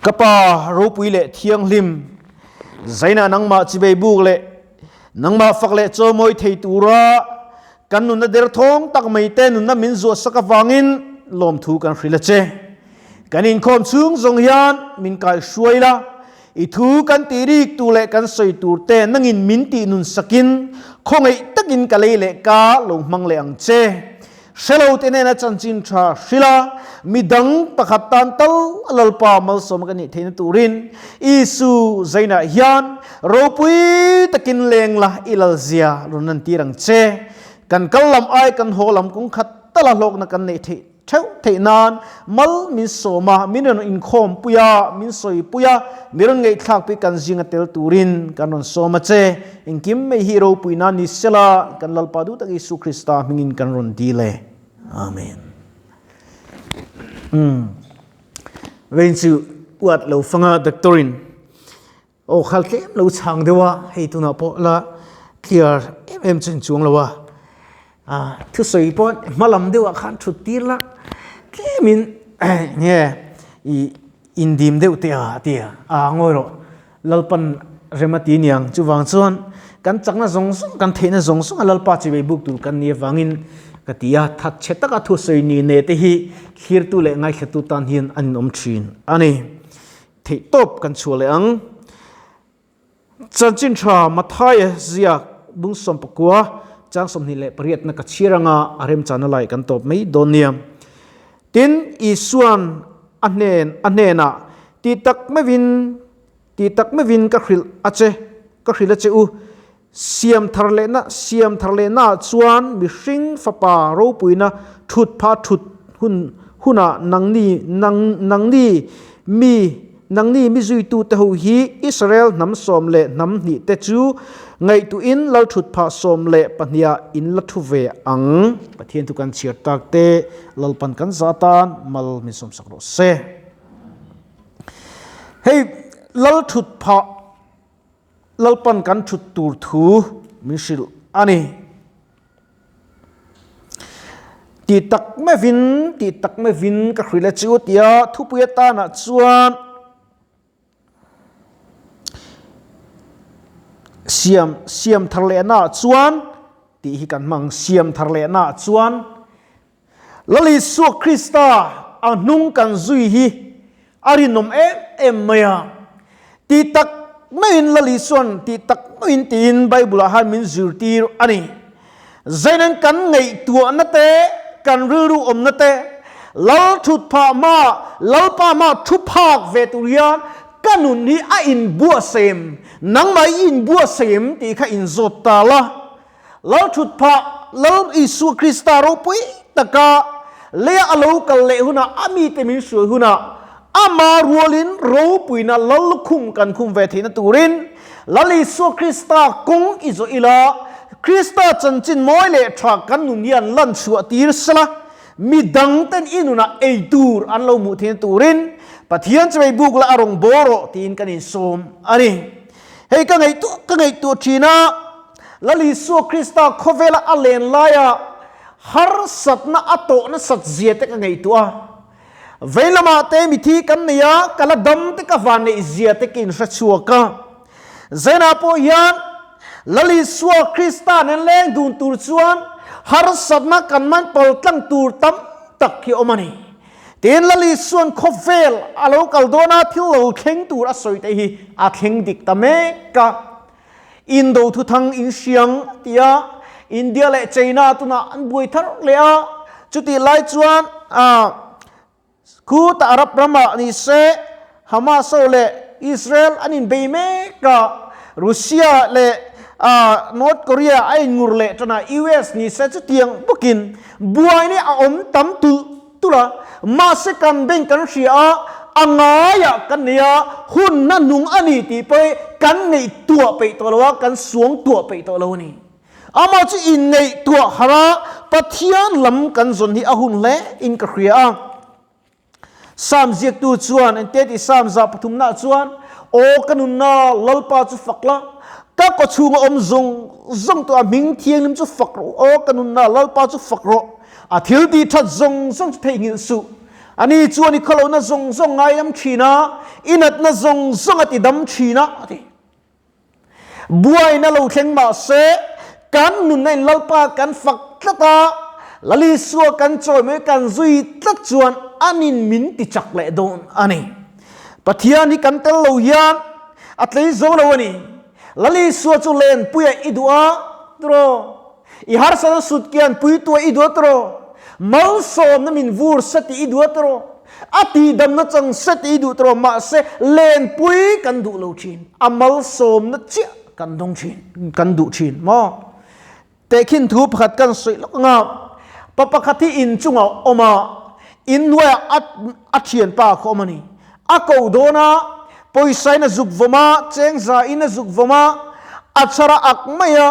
Ka Pa ropui leh thianghlim, zaina nangmah chibei buk leh nangmah fak leh chawimawi thei tura kan nunna derthawng tak mai te nunna min zuahsak avangin lawmthu kan hrilh a che. Kan inkhawm chhung zawng hian min kaihruai la, i thu kan tih rik tur leh kan sawi tur te nangin min tih nun sakin khawngaih takin ka lei leh ka lo hmang leh ang che. Hrelo te nena chanchin tha hrilh a, midang pakhat tan tal a Lalpa malsawm ka nih theihna turin Isu zainah hian ropui takin leng la i lalzia rawn lantir ang che. Kan kal lam ai kan haw lam kawng khat tala hlawkna kan neih theih theuh theih nan mal min sawm a, min rawn inkhawmpui a, min sawipui a, mi rawn ngaihthlakpui kan zinga tel turin kan rawn sawm a che. Engkim mai hi ropui nan ni sela, kan Lalpa duh tak Isu Krista hmingin kan rawn dil e. Amen. Umm. Vein chu uat lo fanga doctor-in aw khal tlem lo chhang deuh a, hei tunah pawh la clear em em chu inchuang lo a. Ah, thusawi pawh hma lam deuhah khan thut tir la, tlemin nge i indim deuh teh a a ti a, aa ngawi rawh. Lalpan rem a ti niang. Chuvang chuan kan chakna zawng zawng, kan theihna zawng zawnga Lalpa chivei buk tur kan nih avangin ka ti a, thatchhe taka thusawi ni ne te hi thlirtu leh ngaithlatu tan hian an inawm thin a ni. Theihtawp kan chhuah leh ang. Chanchin tha Mathaia ziak bung 19 chang 28 na ka chhiar anga a remchana lai kan tawp mai dawn nia. Tin, Isua'n a hnen a hnenah, Ti tak meuhin, ti tak meuhin ka hrilh a che, ka hrilh a che u, siam thar lehna, siam thar lehnaah chuan mihring fapa ropuina thut pha thut hun hunah nangni, nang, nangni mi, nangni mi zuitute ho hi Israel hnam sawm leh hnam hnihte chu Ngaihtuhin lal thut phah 12 ah in la thu ve ang. Pathian thu kan chhiar tak te Lalpan kan za tan mal min sawmsak rawh se. Hei lal thut phah Lalpan kan thut tur thu min hrilh a ni. Ti tak meuhin ti tak meuhin ka hrilh a chu tia thupui atanah chuan Siam siam thar lehna ah chuan tih hi kan hmang siam thar lehna ah chuan Lal Isua Krista a hnung kan zui hi a rinawm em em mai a. Tih tak maiin Lal Isua'n tih tak maiin tiin Bible ah hian min zirtir a ni. Zeinan kan ngaihtuahna te, kan rilru awmna te, Lal thut phah hma, Lalpa hma thu phak ve tur hian ka nun hi a inbuatsaih em? Nangmah i inbuatsaih em tih kha inzawt ta la. Lal thut phah, Lal Isua Krista ropui taka leia a lo kal leh hunah, a mite min hruai hunah, ama rualin ropuina Lal lukhum kan khum ve theihna turin Lal Isua Krista kawng i zawh ila, Krista chanchin mawi leh tha kan nun hian lan chhuah tir sela, mi dangten i nunah ei tur an lo hmuh theihna turin Pathian chawei buk la a rawn bawl rawh tiin kan insawm a ni. Hei ka ngaihtuah ka ngaihtuah thin a, Lal Isua Krista khawvela a len laia harsatna a tawh nasat zia te ka ngaihtuah a. Vei lamah te mithi kan nei a, ka la dam te ka van neih zia te ka inhre chhuak a. Zainah pawh hian Lal Isua Krista nen leng dun tur chuan harsatna kan man pal tlang tur tam tak hi awm a ni. Tin, Lal Isua'n khawvel a lo kal dawn a, thil lo thleng tur a sawi te hi a thleng dik ta mek a. Indo thuthang inhriang a ti a, India leh China tunah an buai thar leh a, chutih lai chuan khu ta Arab ramah ni se Hamas ho leh Israel an inbei mek a, Russia leh North Korea a inngur leh tan a, US ni se chutiang bawkin buaina a awm tam tulh tulh a, mahse kan bank kan hria a, a ngaiah kan nei a, hun na nung a ni tih pawh kan ngaihtuah peih tawh lo a, kan suang tuah peih tawh lo a ni. Amah chu inngaihtuah harh a, Pathian lam kan zawn hi a hun hle in ka hria a. Psalm ziaktu chuan engte tih Psalm za pathumnaah chuan, Aw ka nunna, Lalpa chu fak la, ka kawchhunga awm zawng zawng tawh a hming thianghlim chu fak rawh u. Aw ka nunna, Lalpa chu fak rawh, a thil tih that zawng zawng chu theihnghilh suh. Ani chuan i khawlohna zawng zawng ngaidam thin a, i natna zawng zawng a ti dam thin a, a ti. Buaina lo thleng mah se, kan nunna in Lalpa kan fak tlat a, Lal Isua kan chawi mai kan zui tlat chuan anin min ti chak leh dawn a ni. Pathian hi kan tel lo hian a tlei zo lo a ni. Lal Isua chu lenpuia i duh a tiraw? I harsatna sut kian puitua i duh a tiraw? Malsawmna min vur se tih i duh a tiraw? A tihdamna chang se tih i duh tiraw? Mahse, lenpui kan duh lo thin. A malsawmna chiah kan dawng thin, kan duh thin maw? Tehkhin thu pakhat kan sawi lawk anga, pa pakhat hi in chungah a awm a, in hnuaiah a a thianpa kha awm a ni. A ko dawn a, pawisa in a zuk vawm a, chengza in a zuk vawm a, a chhar a ak mai a,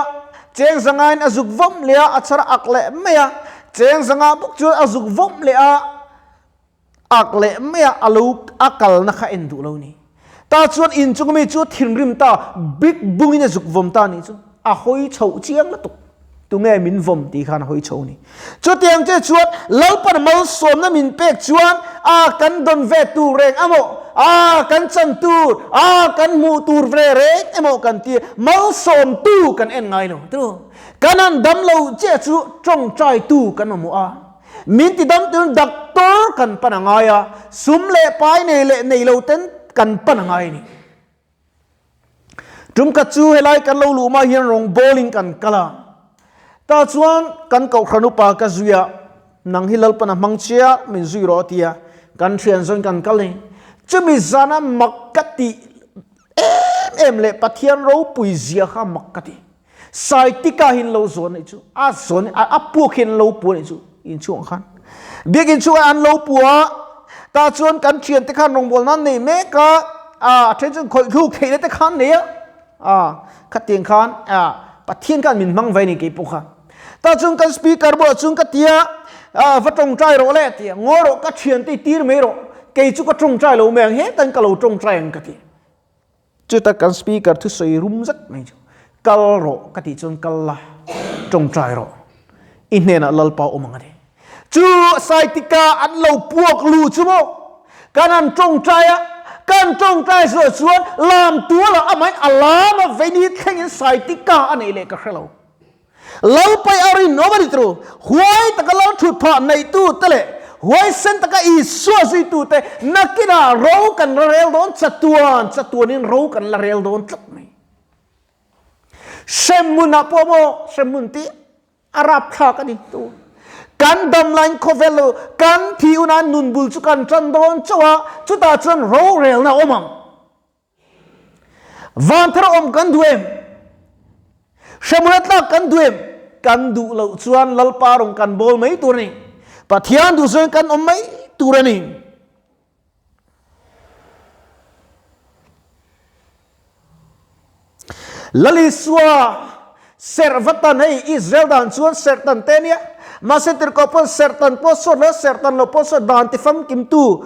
chengza ngaiin a zuk vawm leh a, a chhar a ak leh mai a, chengza ngah bawk chuan a zuk vawm leh a, ak leh mai a, a lo a kalna kha en duh lo ni. Tah chuan inchung mi chu thinrim ta, bik bungin a zuk vawm ta nih chu a hawi chhoh chiang lutuk. Tunge min vawm tih khan a hawi chho ni. Chutiang che chuan Lalpan malsawmna min pek chuan a kan dawn ve tur reng emaw, a kan chan tur, a kan hmuh tur ve reng emaw kan ti, malsawmtu kan en ngai lo. Kan han dam lo chiah chu tawngtaitu kan mamawh a. Min ti dam turin doctor kan pan a ngai a, sum leh pai nei leh nei lo ten kan pan a ngai a ni. Tum khat chu helai kan lo luh mah hian rawng bawlin kan kal a, tah chuan kan kohhran upa ka zui a, nang hi Lalpan a hmang chia min zui rawh a ti a, kan thian zawn kan kal ni. Chumi zana mak ka tih em em leh Pathian ropui zia kha mak ka ti. Saitika hi an lo zawn anih chu, a zawn a puak hi an lo pu anih chu inchhungah khan. Biakin chhungah an lo pu a, tah chuan kan thiante khan rawngbawlna an nei mek a, a then chuan khawih thluk theihna te khan nei a, a khatiang khan a Pathian khan min hmang ve a ni keipawh kha. Tah chuan kan speaker bulah chuan ka ti a, a va tawngtai rawh le ti a, ngawi rawh ka thiante i tir mai rawh, kei chu ka tawngtai lo mai ang hetan ka lo tawngtai ang ka ti. Chuta kan speaker thusawi rum zet mai chu, Kal rawh ka tih chuan kal la, tawngtai rawh. I hnenah Lalpa awm ang a ti. Chu Saitika an lo puak lu chu maw? Kan han tawngtai a, kan tawngtai zawh chuan lam tualah amahin a lam a vei ni thlengin Saitika a neih leh ka hre lo. Lalpai a rinawm a ni tru. Huai taka lal thut phah neihtu te leh huaisen taka Isua zuitu te nakinah ro kan la rel dawn chatuan chatuanin ro kan la rel dawn tlat mai. Hremhmunah pawh maw hremhmun tih a rapthlak a ni tu. Kan dam laiin khawvel lo kan thi una nun bul chu kan tan dawn chauh a, chutah chuan rorelna a awm ang. Van thar awm kan duh em? Hremuna tlak kan duh em? Kan duh loh chuan Lalpa rawn kan bawl mai tur a ni. Pathian duh zawngin kan awm mai tur a ni. Lal Isua serh va tan hei Israel dan chuan serh tan te nia. Mahse tirhkoh pawn serh tan pawh sawt lo, serh tan lo pawh sawt dan ti famkimtu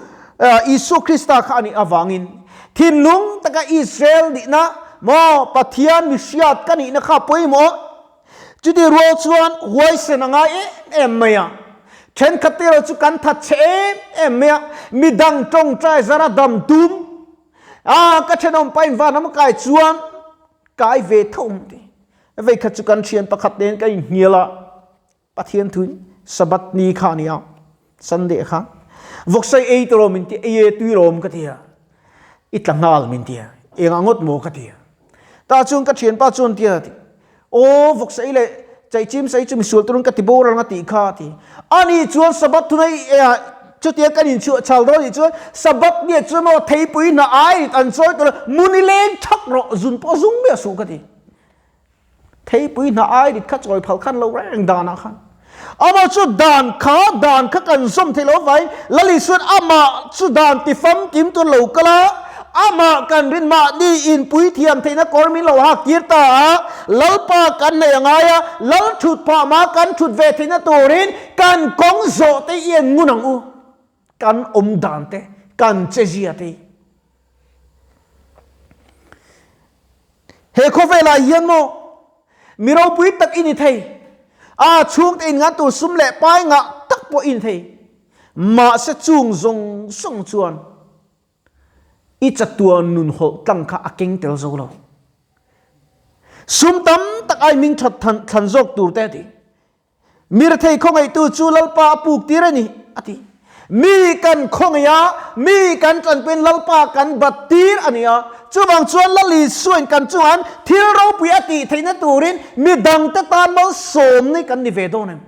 Isua Krista kha a nih avangin thinlung taka Israel nihna maw Pathian mi hriat ka nihna kha pawimawh. Chuti rual chuan huaisen a ngai em em mai a. Thenkhat te erawh chu kan that chhe em em mai a, midang tawngtai zara dam tum a ka thenawm pain van ram kai chuan kai ve tho ang ti. Veikhat chu kan thian pakhat nen kan inhnial a. Pathian thuin Sabbath ni kha a ni a, Sunday kha. Vawksai ei tawh min ti, ei e tui rawm ka ti a, i tla nghal min ti a, engah ngawt maw ka ti a. Tah chuan ka thianpa chuan ti a, aw vawksai leh chaihchim sai chu misual turin ka ti boral ang a tih kha a ti. Ani chuan Sabbath thuna i e a, chutia kan inchhuah chhal dawn anih chuan Sabbath ni ah chuan maw theipui hna ai an chawi tawh lo, muni leng thak rawh, zun pawh zung miah suh ka ti. Theipui hna ai rit kha chawi phal khan lo reng danah khan amah chu dan kha dan kha kan zawm theih loh avangin Lal Isuan amah chu dan ti famkim tur lo kal a, amah kan rin mahni inpui thiam theihna kawr min lo hak tir ta a, Lalpa kan nei a ngai a, Lal thut phah mah kan thut ve theihna turin kan kawng zawh te i en ngun ang u, kan awm dan te, kan che zia te. He khawvelah hian maw mi ropui tak i ni thei? A chhungte in ngan tur sum leh pai ngah tak pawh i ni thei. Mahse chung zawng zawng chuan i chatuan nun hawlh tlang kha a keng tel zo lo. Sum tam tak ai ming that thlan zawk tur te a ti. Mi rethei khawngaihtu chu Lalpa a puk tir a ni, a ti. Mi kan khawngaih a, mi kan tanpuiin Lalpa kan bat tir a ni a. Chuvang chuan Lal Isuain kan chungah thil ropui a tih theihna turin mi dangte tan malsawmna kan ni ve dawn em?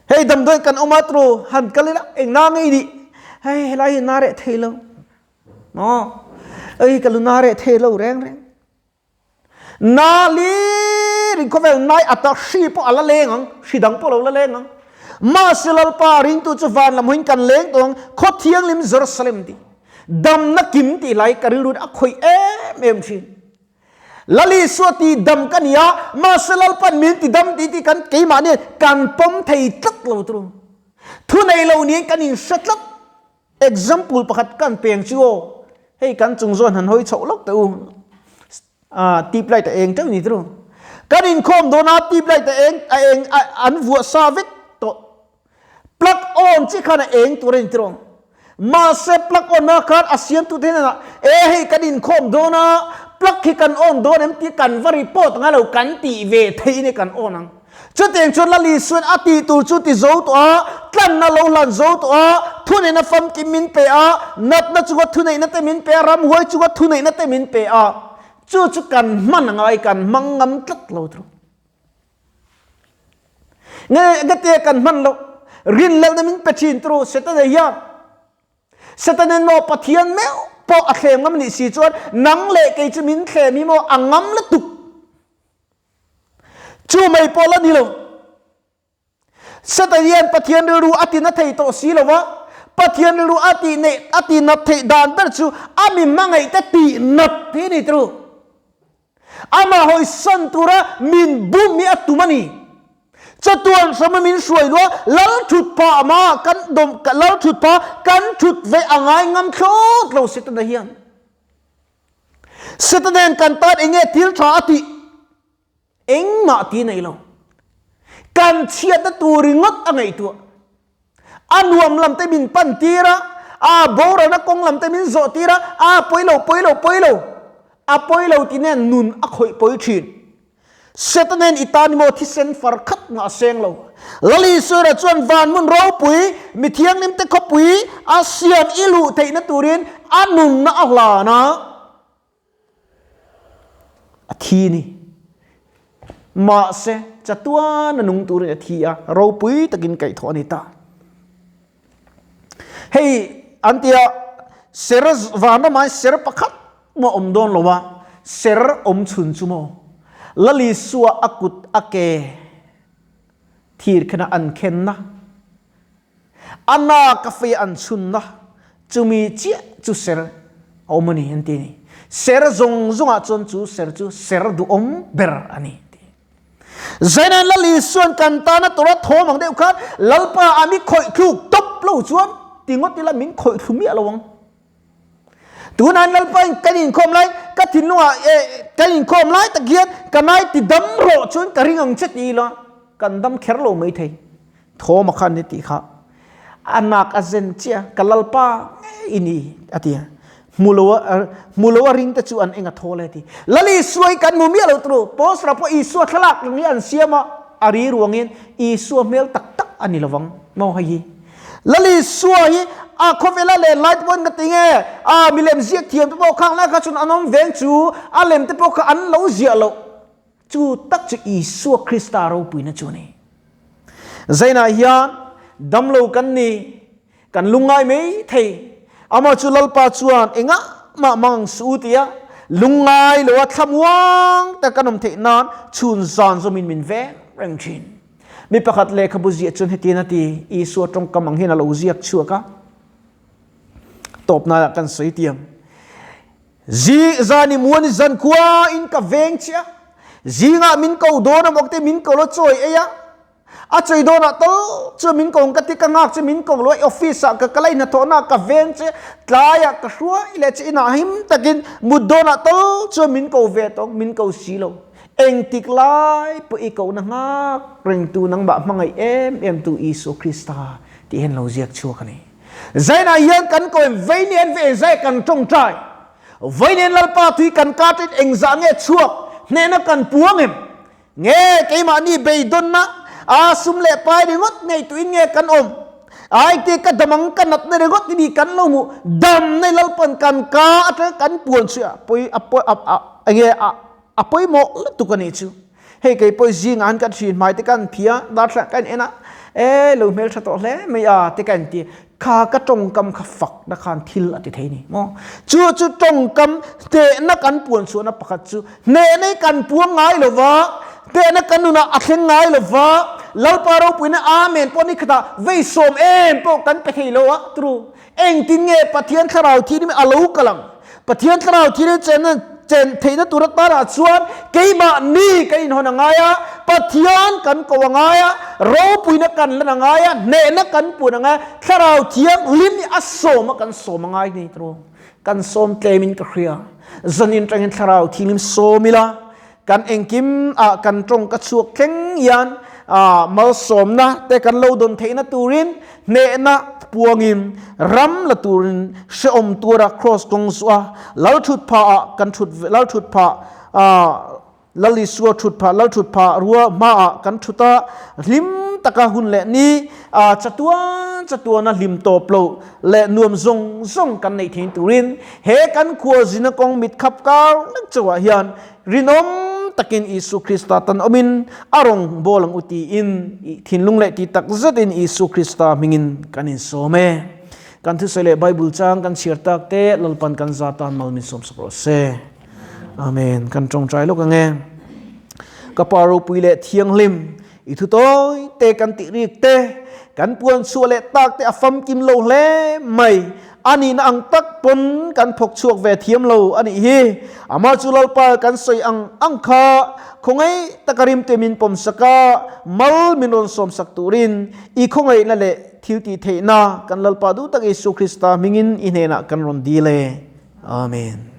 Hei damdawi kan awm a tru han kal ila eng na ngei nih hei helai hi na reh thei lo maw ei ka lu na reh thei lo reng reng na lir in khawvel nai ata hri pawh ala leng ang hri dang pawh lo la leng ang mahse lalpa ringtu chu van lam hawiin kan leng tawh ang khaw thianghlim Jerusalem tih damna kim tih lai ka rilru a khawih em em thin. Lal Isua ti dam ka ni a, mahse Lalpan min ti dam tih tih kan keimahni kan pawm thei tlat lo tur. Thu nei lo niin kan inhre tlat. Example pakhat kan peng chu aw, hei kan chung zawn han hawi chhoh lawk teh u. Ah, tube light a eng teuh ni tur. Kan inkhawm dawn a, tube light a eng a eng an vuah sa vek tawh. Plug on chi khan a eng tur a ni tirh ang. Mahse plug on na khan a siamtute hnenah e hei kan inkhawm dawn a, plug hi kan on dawn em tih kan va report ngai lo kan tih ve theih in kan on ang. Chutiang chuan Lali Suan a tih tur chu ti zo tawh a, tlanna lo hlan zo tawh a, thuneihna famkim min pe a, natna chunga thuneihna te min pe a, ramhuai chunga thuneihna te min pe a, chu chu kan hman angai kan hmang ngam tlat lo tirh. Nge engati kan hman loh? Rinhlelhna min pe thin turu Setana hian. Setanen maw Pathian meuh pawh a thlem ngam nih si chuan nang leh kei chu min thlem hi maw a ngam lutuk. Chu mai pawh la ni lo. Satan hian Pathian rilru a tina thei tawh si lo va, Pathian rilru a tih neih a tihnat theih dan ber chu a mi hmangaihte tihnat hi a ni turu. Amah hawisan tura min bum hi a tum a ni. Chatuan hrama min hruai lua lal thut pah ma kan dawm lal thut pah kan thut ve a ngai ngam thlawt lo Setana hian. Setana hian kan tan enge thil tha a tih engmah ti nei lo. Kan chhiatna tur ringawt a ngaihtuah. A nuam lam te min pan tir a, a boralna kawng lam te min zawh tir a, a pawi lo, pawi lo, pawi lo. A pawi lo ti nen nun a khawih pawi thin. Setanen i tan emaw thisen far khat ngah a seng lo. Lal Isuera chuan van hmun ropui, mi thianghlim te khawpui a siam i luh theihna turin a nunna a hlan a. A thi ni. Mahse, chatuan a nung turin a thi a, ropui takin kaihthawh a ni ta. Hei an tia ser vanramah ser pakhat maw awm dawn lo a, ser awm chhun chu maw Lalisua a kut a ke thir khena an khenna A na ka fei an chhunna chumi chiah chu ser a awm a ni an ti a ni. Ser zawng zawngah chuan chu ser chu ser duhawm ber a ni an ti. Zainain Lal Isuan kan tana tura thawm ang deuh khan Lalpa a mi khawih thluk tawp lo chuan ti ngawt ila min khawih thlu miah lo ang. Tunah Lalpa in kan inkhawm lai ka thinlungah eh kan inkhawm lai tak hian ka nai ti dam rawh chuan ka ring ang che ti ila kan dam kher lo mai thei. Thawm a khan ni tih kha a nak a zen chiah ka Lalpa ngei i ni a ti a. Hmu lo a hmu lo a ring te chu an eng a thawl e ti. Lal Isua hi kan hmu miah lo turu. Poster pawh Isua thlalak ang hi an siam a, a ri ruangin Isua hmel tak tak a ni lovang maw hei hi. Lal Isua hi a khawvela len lai te pawhin ka ti nge, a milem ziak thiam te pawh khang lai kha chuan an awm veng chu a lem te pawh kha an lo ziah loh. Chu tak chu Isua Krista ropuina chu a ni. Zainah hian damlo kan ni, kan lungngai mai thei. Amah chu Lalpa chuan engah mah mang suh u tia lungngai loa thlamuang tak kan awm theih nan chhun zan zawmin min veng reng thin. Mi pakhat lehkhabu ziah chuan hetiang a ti, Isua tawngkam ang hian a lo ziak chhuak a, tawpnaah kan sawi tiang. Zi zan i muan i zan khua in ka veng che a, zingah min ko dawn a mawk te min ko lo chawi ei a, a chawi dawnah tal chuan min ko ang ka ti ka nghak che min ko lo a, office ah ka kal a i hnathawhna ah ka veng che, tlaiah ka hruai leh che inah him takin mut dawnah tal chuan min ko ve tawng min ko si lo. Engtik lai pawh i kohna nghak rengtu nangmah hmangaih em em tu Isua Krista tih hian lo ziak chhuak a ni. Zainah hian kan ko em vei nen ve zai kan tawngtai. Vei nen Lalpa tui kan ka ṭin engzah nge chhuak hnehna kan puang em? Nge keimahni beidawnna a sum leh pai ringawt ngaihtuahin nge kan awm? Ai te ka damang ka natna ringawt hi mi kan lo hmuh dam nei Lalpan kan ka atanga kan puan chu a pawi a pawi a a enge a a pawimawh lutuk a nih chu. Hei kei pawh zingah han kan hrin hmai te kan phia darthla kan en a e lo hmeltha tawh hle mai a te ka inti Kha ka tawngkam kha fakna khan thil a ti thei ni maw? Chu chu tawngkam hnehna kan puan chhuahna pakhat chu hnehna hi kan puang ngai lo va, hnehna kan nunah a thleng ngai lo va, Lalpa ropuina Amen pawh ni khatah vei sawm em pawh kan pe thei lo a, tru. Engtin nge Pathian thlarau thianghlim a lo kal ang? Pathian thlarau thianghlim chenna chen theihna tur atanah chuan keimahni kan inhawn a ngai a, Pathian kan ko a ngai a, ropuina kan lan a ngai a, hnehna kan puan a ngai a, thlarau thianghlim hi a sawm a kan sawm a ngai ngei tawh. Kan sawm tlemin ka hria. Zanin tangin thlarau thianghlim sawm ila, Kan engkim ah kan tawng ka chhuak thleng hian malsawmna te kan lo dawn theihna turin hnehna puangin ram la turin hrehawm tura cross kawng zuah lal thut phah ah kan thut lal thut phah Lal Isua thut phah lal thut phah rua hma ah kan thut a hlim taka hun leh ni chatuan chatuana hlim tawp lo leh nuam zawng zawng kan neih theih turin he kan khualzina kawng mit khap kar lek chauhah hian Rinawm takin Isu Krista tan awmin a rawn bawl ang u tiin i thinlung leh ti tak zetin Isu Krista hmingin kan insawm e. Kan thusawi leh Bible chang kan chhiar tak te Lalpan kan za tan mal min sawmsak rawh se. Amen. Kan tawngtai lawk ang e. Ka Pa ropui leh thianghlim, i thu tawi te kan tih rik te, kan puan chhuah leh tak te a famkim lo hle mai. A nihna ang tak pawn kan thawk chhuak ve thiam lo a nih hi. Amah chu Lalpa kan sawi ang ang kha khawngaih taka rimte min pawmsak a, mal min rawn sawmsak turin i khawngaihna leh thiltihtheihna kan Lalpa duh tak Isua Krista hmingin i hnenah kan rawn dil e. Amen.